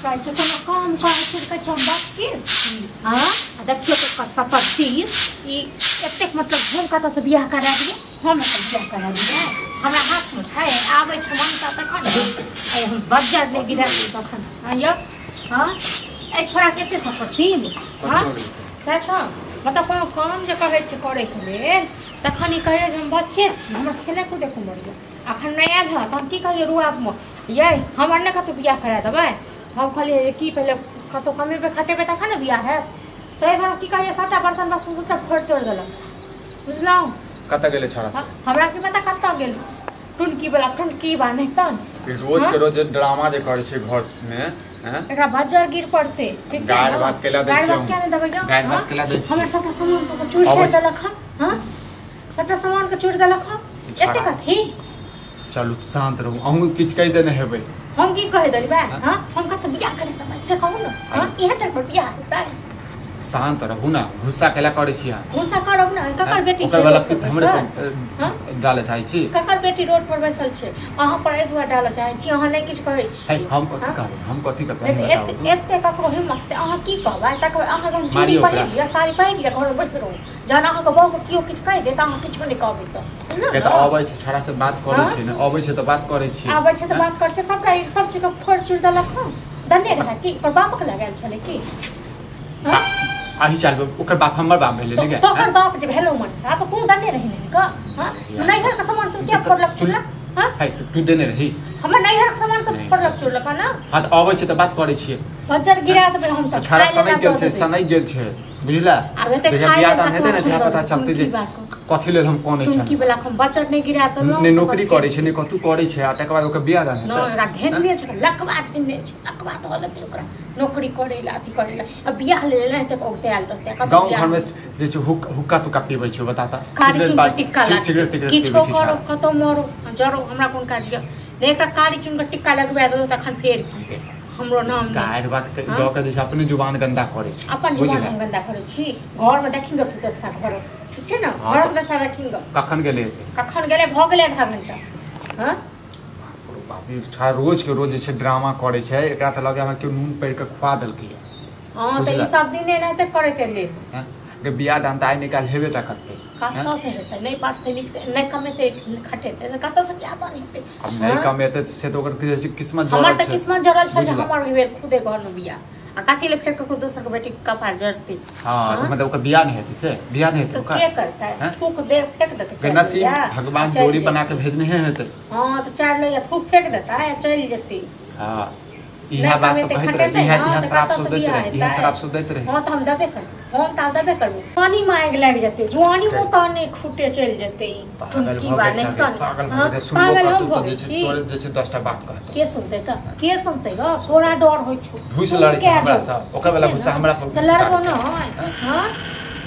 कहै छै कोनो काम करै छै कहै छै हम बच्चे छी। हँ आ देखियौ तऽ ओकर सपत्ति ई एतेक मतलब हम कतऽसँ बियाह करा दियै, हम एकर बियाह करा दियै, हमरा हाथमे छै आबै छै मनता तखन आइ हम बज्जर नहि गिरा दियै तखन। हँ यौ हँ एहि छोड़ाके एते सपत्ति। हँ सएह छौ मतलब कोनो काम जे कहै छै करैके लेल तखन ई कहैए जे हम बच्चे छी, हमर खेलै कूदैके उमर यऽ, अखन नहि आयल हँ तऽ हम की कहियै रुआबमे यै हमर नहि कतहु बियाह करा देबै। हम कहलियै जे की पहिले कतहु कमेबै खटेबै तखन ने बियाह हैत। ताहि दुआरे की कहैए सभटा बर्तन बासन सभटा फोड़ि तोड़ि देलक बुझलहुँ। कतऽ गेलै छोड़ा? हमरा की पता कतऽ गेल टुनकी वाला टुनकी बा नहि तन रोज के रोज ड्रामा जे करै छै घर मे। एकरा बज्जर गिर पड़तै। ठीक छै गारि भात केला दै छियै, गारि भात केना देबै? गारि भात केला दै छियै। हमर सबटा सामान सब चोरि चोरि देलक हन। हां सबटा सामान के चोरि देलक हन। एते कथी? चलू शांत रहू, अहूँ किछ कहि देने हेबै। हम की कहि देली बा? हां हम कत बियाह करे देबै से कहू न। हां इहे चल पर बियाह हेतै। शांत रहू ना, गुस्सा केला करै छी अहाँ? गुस्सा करब ना, ककर बेटी छै? ओकर वाला पित्त हमरे डाले चाहै छी? ककर बेटी रोड पर बैसल छै अहाँ पर एहि दुआरे डालऽ चाहै छी? अहाँ नहि किछु कहै छी। हम कथी कहबै? हम कथी कहबै? एते ककरो हिम्मत अहाँ की कहबै? तकर अहाँ जहन चूड़ी पहिर लिअ साड़ी पहिर लिअ घरमे बैस रहू, जहन अहाँके बहू केओ किछु कहि देत अहाँ किछो नहि कहबै तऽ बुझलहुँ ने? तऽ अबै छै छोड़ा से बात करै छै ने, अबै छै तऽ बात करै छी, आबै छै तऽ बात करै छै। सबटा सब चीजके फोड़ि चूड़ि देलक हँ। दने रहै की ओकर बापके लगायल छलै की? अही चाल ओकर बाप हमर बाप भेलै ने? तोहर बाप जे भेलौ मनसा तऽ तू दने रही ने क? हां नैहर के सामान सब किया फोड़लक चुड़लक? हां है तऽ तू देने रही हमर नैहर के सामान सब फोड़लक चुड़लक ना? हां तऽ अबै छै तऽ बात करै छियै। बज्जर गिरा देबै हम तऽ। छड़ा सनै गेल छै, सनै गेल छै बुझला। आब एते खाइ बियाह दान हेतै ने तऽ पता चलतै जे कथी लेल हम कोन छै। की वाला हम बज्जर नहि गिरा देलौ ने, नौकरी करै छै ने कतू करै छै आ तकर बाद ओकर बियाह दान हेतै न। ओकरा धेने छै लकवा धेने छै, लकवा धऽ लेतै ओकरा नौकरी करै ला अथी करै ला आ बियाह ले ले तऽ ओते आयल रहतै। गाँव घर में जे छै हुक्का तुक्का पीबै छै बता त, कारी चुन के टिक्का लाग किछो करो कतौ मरो जरो हमरा कोन काज के ने। एकटा कारी चुन के टिक्का लगबा देलौ तखन फेर हमरो नाम गारि बात दऽ के जे छै अपने जुबान गंदा करै छै। अपन जुबान हम गंदा करै छी? घर में देखिन तू दशा घर ठीक छै ने, घर में दशा देखिन। कखन गेलै से? कखन गेलै भऽ गेलै आधा घंटा। हां बाप रे, रोज के रोज जे छै ड्रामा करै छै। एकरा तऽ लगै हमरा केओ नून पड़ि कऽ खुआ देलकै। हां तऽ ई सब दिन एनाहिते करैत एलै। हां के बियाह दान तऽ आइ निकाल हेबे टा करतै। कतऽ से हेतै? नहि पढ़तै लिखतै नहि कमेतै खटेतै तऽ कतऽ से बियाह दान हेतै? आब नहि कमेतै से तऽ ओकर किस्मत जड़ल छै। हमर तऽ किस्मत जड़ल छल जे हमर भेल खुदे घर में बियाह आ कथी ले फेर ककरो दोसर के बेटी के कपार जड़तै। हां तऽ मतलब ओकर बियाह नहि हेतै से बियाह नहि हेतै ओकर के करतै? थूक दे फेंक देतै। नसीब भगवान जोड़ी बना के भेजने हेतै। हां तऽ चार लोग थूक फेंक देतै आ चलि जेतै। हां इहा बात सब कहैत रहे, इहा इहा श्राप सब दैत रहे, इहा श्राप सब दैत रहे। हां तऽ हम देबे करबै, हम तऽ देबे करबै। पानी में आगि लागि जेतै, जुआनी में तऽ नहि खूटे चलि जेतै। टुनकी बा नहि तऽ पागल हम भऽ गेल छी। तोरे जे छै 10टा बात कहतौ के सुनतै? तऽ के सुनतै ग? तोरा डर होइ छौ, घुस लड़ै छै हमरा सब, ओकर वाला गुस्सा हमरा पर। तऽ लड़बो नहि? हां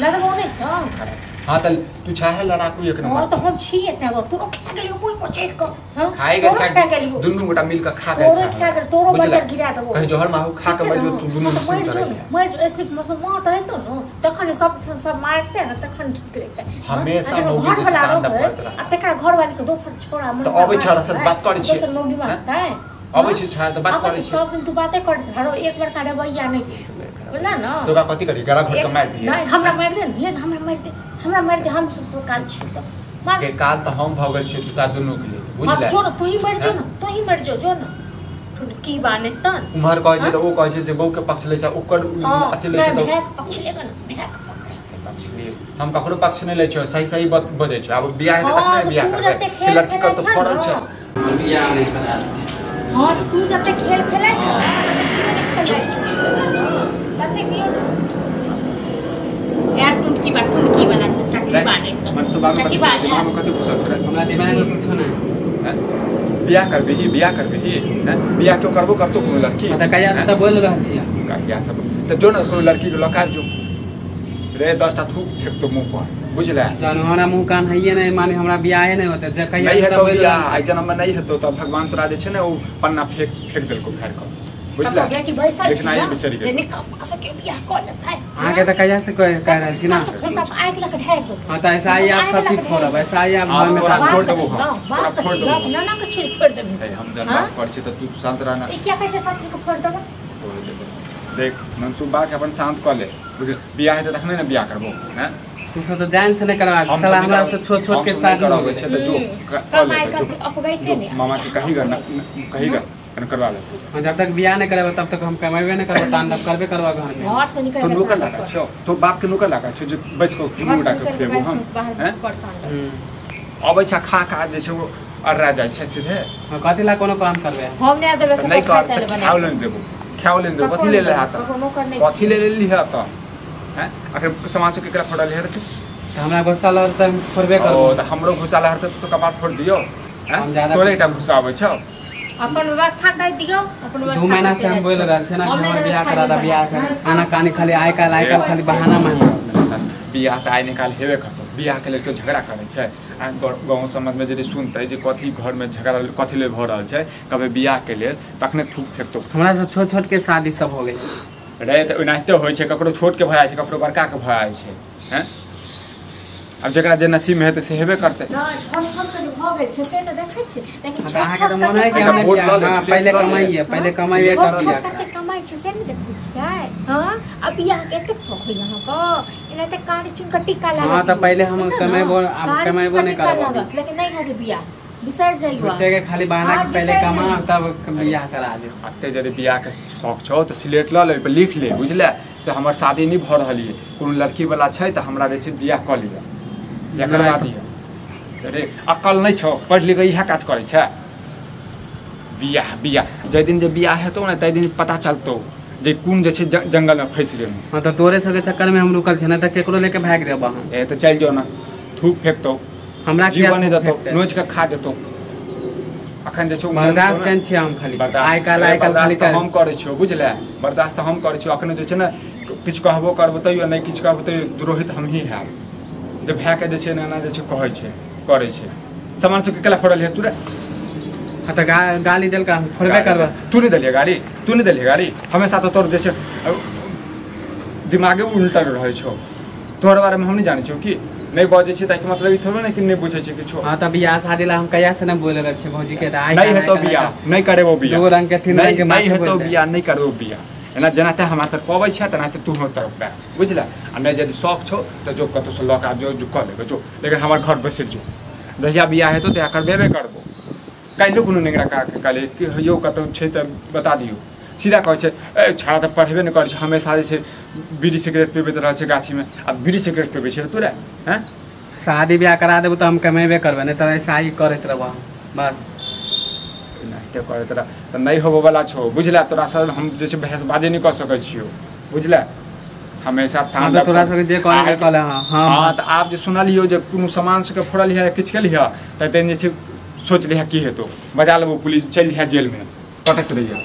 लड़बो नहि तऽ? हां तऽ तू चाहे लड़ाकू एक नंबर। हां तऽ हम छियै तै तोरो खा गेलियौ मुँह पर चढ़ि कऽ। हां खाइ गेल छै, दुनू गोटा मिल कऽ खा गेल छै, तोरो खा गेल, तोरो बच्चा गिरा देबो। कहीं जहर माहू खा के मरि तू दुनू मरि जो, मरि जो। ऐसने मौसम माँ तऽ हेतौ ने तखन सब सब मारतै ने तखन ठीक रहतै। हमेशा मौगी जे तांडव करैत रहतै आ तकरा घरवाली के दोसर छोड़ा तऽ अबै छै से बात करै छी, दोसर मौगी मारतै। अबै छै छोड़ा तऽ बात करै छी सब दिन तू बाते करैत हरो एक बड़का रवैया नहि बुझला न। तोरा कथी करी? गला घोट के मारि दियै? नहि हमरा मारि दे ने, हमरा मारि दे, हमरा मारि दे, हम सब सब काल छी तऽ मार के काल तऽ हम भऽ गेल छी तोरा दुनू के लिए बुझला। जो न तू ही मरि जो न, तू ही मरि जो, जो न की बाने तन उम्हर कहै छै तऽ ओ कहै छै जे बहू के पक्ष लै छै ओकर अथी लै छै तऽ भाय के पक्ष लेगा न, भाय के पक्ष लिए। हम ककरो पक्ष नहि लै छियै, सही सही बजै छियै। आब बियाह हेतै तखने बियाह करबै, लड़की कतौ फड़ल छै बियाह नहि करा देतै। हां तू जते खेल खेलै छ तते तते कियो यार टुनकी बा, टुनकी वाला टकी बाने मनसुबा में कथी घुसल छै? हमरा दिमाग में कुछो नहीं। बियाह करबिही, बियाह करबिही हैं? बियाह क्यों करबो करतो कोनो लड़की? तऽ कहिया से तऽ बोल रहल छियै। कहिया से तऽ जो ने कोनो लड़की के लका जो रे 10टा थूक फेकतो मुंह पर बुझला। जानू हमरा मुंह कान हइए नहीं माने हमरा बियाहे नहीं होते जे कहिया नहीं हेतो बियाह आइ जन्म में नहीं हेतो तऽ भगवान तोरा जे छै ने ओ पन्ना फेंक फेंक देलको फाड़ कऽ बुझला। बेटी बैसल लेकिन आइ बिसरि गेल निकम्मा से के बियाह कऽ लेतै। अहाँ के तऽ कहिया से कह रहल छी ना? हम तऽ आगि लऽ कऽ ढारि देबो। हां तऽ ऐसा ही आप सब ठीक करब, ऐसा ही आप घर में तोरा छोड़ देबो, हम तोरा फोड़ देबो। ना ना के छोड़ देबो। हम जन बात करै छी तऽ तू शांत रहना। ई क्या कहै छै सब चीज के फोड़ देबो? देतै। देख मनसूबा के अपन शांत कऽ ले बुझल, बियाह हेतै तखने ने बियाह करबो। हैं तू सब तो जान से नहीं करवा साला, हमरा से छोट छोट के शादी कराबै छै त जो कमाई कर अपगैते ने मामा के कहीगा न कहीगा न करवा ले। हम जब तक बियाह नहीं करबे तब तक हम कमाबे नहीं करबो, तांडव करबे करबा घर में। घर से निकल तो नौकर लगा छौ, तो बाप के नौकर लगा छौ जे बैस को मुड़ा के खेबो हम। हैं अबै छै खा खा जे छै अर्रा जाइ छै सीधे। हम कथि ला कोनो काम करबे हम नहीं देबे, नहीं कर त खाओ ले देबो, खाओ ले देबो। कथि ले ले हाथ कथि ले ले ली हाथ। हैं अखन सामान सब केकरा फोड़ल है त हमरा गुस्सा लगल त फोड़बे करबो। ओ त हमरो गुस्सा लगल त तो कपार फोड़ दियो। हैं तोरे एकटा गुस्सा आबै छौ, अपन व्यवस्था कर दियो अपन व्यवस्था। 2 महीना से हम बोल रहल छै ना कि हमर बियाह करा दा, बियाह कर आना कानी खाली आइ काल आइ काल खाली बहाना मांग। बियाह त आइ निकाल हेबे करतो, बियाह के लेल केओ झगड़ा करै छै? आ गाँव समाज में यदि सुनतै जे कथी घर में झगड़ा कथी लेल भऽ रहल छै कभी बियाह के लेल, तखने थूक फेकतो। हमरा से छोट छोट के शादी सब हो गेल रे त ओनाहिते होइ छै, ककरो छोट के भऽ जाइ छै ककरो बड़का के भऽ जाइ छै। हैं अब जकरा जे नसीब में हेतै से हेबे करतै। नहि छोट छोट के जे भऽ गेल छै से त देखै छियै, लेकिन छोट अहाँ के त मन है कि हम पहिले कमाइए, पहिले कमाइए तब बियाह कते कमाइ छै से नहि देखै छियै। हां अब बियाह के एतेक शौक होइए अहाँके, एनाहिते कारी चुन के टीका लागत। हां त पहिले हम कमेबो, आब कमेबो नहि करब, लेकिन नहि हेतै बियाह, बिसरि जाइयो। झूठे के खाली बहाना कि पहले कमा तब बियाह करा दे। अते यदि बियाह के शौक छौ त सिलेट ल ले, पर लिख ले बुझले से हमर शादी नहीं भऽ रहल ये, कोनो लड़की वाला छै त हमरा जे छै बियाह कऽ लिअ या करवा दिअ। अरे अकल नहीं छौ, पढ़ लिख इएह काज करै छै। बियाह बियाह जाहि दिन जे बियाह हेतौ ने ताहि दिन पता चलतौ जे कोन जे छै जंगल में फँसि गेल। हाँ त तोरे सबके चक्कर में हम रुकल छै, नहीं त केकरो लेके भागि जेबा हम। ए त चलि जो ना, थूक फेकतौ हमरा, जीवन नहीं देतौ, नोच के खा देतौ। अखन जे छै बर्दाश्त केन छियै हम खाली आइ काल आइ काल खाली हम करै छियौ बुझले, बर्दाश्त हम करै छियौ। अखन जे छै ने किछु कहबो करबो तैयो नहि, किछु कहबो तैयो द्रोहित हमही हैब। जे भायके जे छै ने एना जे छै कहै छै करै छै। सामान सबके केला फोड़ल है तू रे? हाँ त गाली देलका हम फोड़बे करबो। तू नहीं देलियै गाली, तू नहीं देलियै गाली। हमेशा तो तोर जे छै दिमागे उल्टल रहै छौ, तोहर बारेमे हम नहि जानै छियौ कि नहीं बजै छी ताहिके मतलब ई थोड़े ने कि नहीं बुझै छी किछो। हां त बियाह शादी ला हम कहिया से नहीं बोल रहल छी भौजी के, त आइ नहीं हेतौ बियाह नहीं करेबो बियाह, दू रंग के तीन रंग के नहीं हेतौ बियाह नहीं करबो बियाह। एना जेनाते हमरा तर पबै छै तेनाते तू हम तरफ पा बुझला। आ नहीं यदि शौक छौ त जो कतौ से लऽ के आब जो जो कऽ लेबै जो, लेकिन हमर घर बैसि जो। जहिया बियाह हेतौ तहिया करबेबे करबो। काल्हिओ कोनो नेंगरा का कहलियै कि यौ कतौ छै तऽ बता दियौ, सीधा कहै छै ए छाड़ा तऽ पढ़बे नहि करै छै, हमेशा जे छै बीड़ी सिगरेट पीबैत रहै छै गाछीमे। आ बीड़ी सिगरेट पीबै छै तोरा? हैं शादी बियाह करा देबो तऽ हम कमेबे करबै, नहीं तऽ ऐसा ही करैत रहबो हम बस। एनाहिते करैत रह तऽ नहि होबऽवला छौ बुझला। तोरा से हम जे छै बहसबाजी नहि कऽ सकै छियौ बुझला। हमेशा तांडव तोरा सबके जे कहले कहले। हां हां तऽ आब जे सुनलियौ जे कोनो सामान सबके फोड़ल है किछु केलिह तऽ तैं जे छै सोच लिह की हेतौ, बजा लेबो पुलिस, चलि लिह जेलमे, कटैत रहिह।